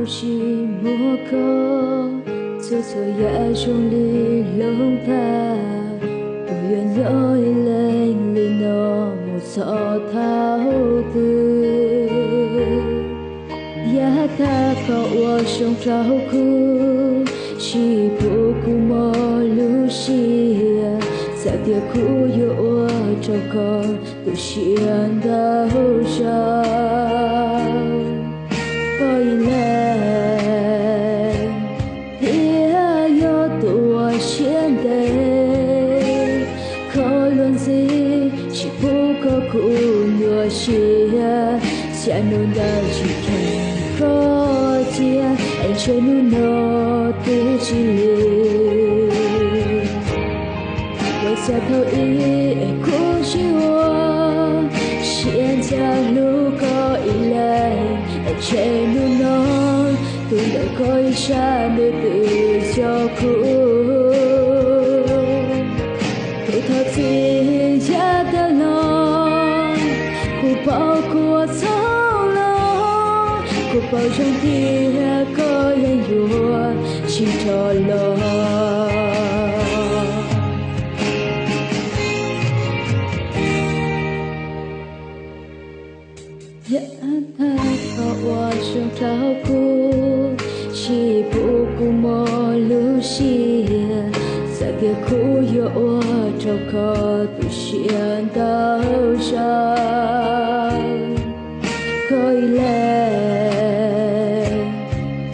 Tsis muaj koj, txhua txhua yam zoo li loo tag. Kuv yuav nyob ib leeg li no mus txog thaum twg? Yav tag koj ua zoo rau kuv, tsis pub kuv mob lub siab. Xav tias kuv yuav ua rau koj tu siab ntau zaus. Koj ib leeg thiaj yog tus uas siab ntev. Koj luag ntxhi tsis pub koj kuv nyuaj siab. Xya hnub ntawd tsis kheev koj cia, es ntshe hnub no twb tsis li. Ua cas thaum ub es kuv tsis ua siab ntxhi hlub koj ib leeg, es ntshe hnub no tus ntawm koj ib sab nws twb yog kuv. Kuv thov txim yav tas los, kuv paub kuv ua txhaum lawm, kuv paub zoo tias koj yeej yuav tsis rov los. Yav tag koj ua zoo rau kuv, tsis pub kuv mob lub siab. Xav tias kuv yuav ua rau koj tu siab ntau zaus. Koj ib leeg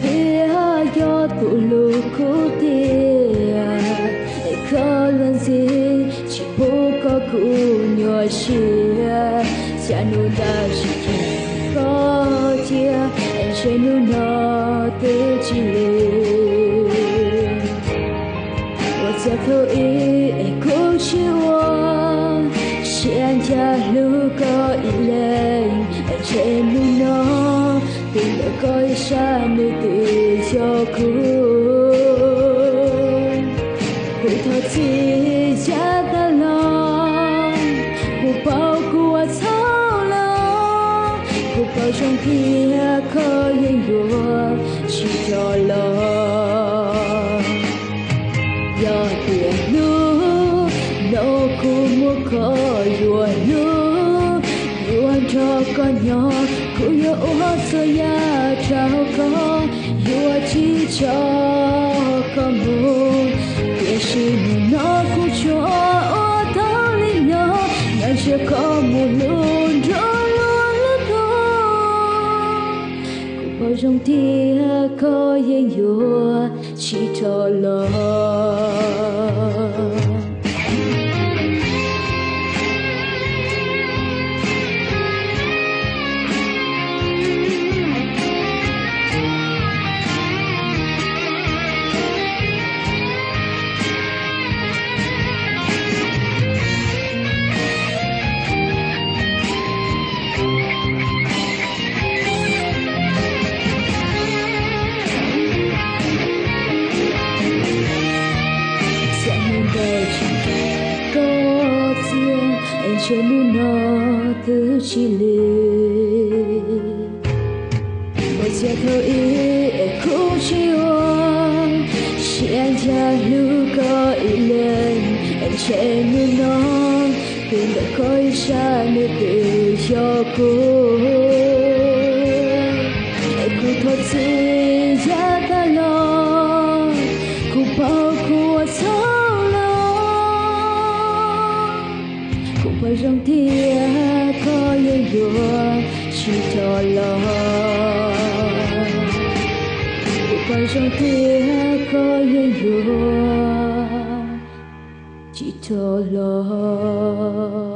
thiaj yog tus hlub kuv tiag, es koj luag ntxhi tsis pub koj kuv nyuaj siab. Xya hnub ntawd tsis kheev koj cia, es ntshe hnub no twb tsis li. Ua cas thaum ub es kuv tsis ua siab ntxhi hlub koj ib leeg, es ntshe hnub no tus ntawm koj ib sab nws twb yog kuv. Kuv thov txim yav tas los, kuv paub kuv ua txhaum lawm, kuv paub zoo tias koj yeej yuav tsis rov los. Yog tias hnub no kuv muab koj yuav hlub, yuav nrog koj nyob, kuv yuav ua txhua yam rau koj, yuav tsis tso koj mus. Tiam sis hnub no kuv tsuas ua tau li no, nyob ntsia koj mus hlub nrog luag lub tog. Kuv paub zoo tias koj yeej yuav tsis rov los. Xya hnub ntawd tsis kheev koj cia, es ntshe hnub no twb tsis li. Ua cas thaum ub es kuv tsis ua siab ntxhi hlub koj ib leeg, es ntshe hnub no tus ntawm koj ib sab nws twb yog kuv. Es kuv thov txim yav tas los, kuv paub kuv ua txhaum lawm. Kuv paub zoo tias koj yeej yuav tsis rov los. Kuv paub zoo tias koj yeej yuav tsis rov los.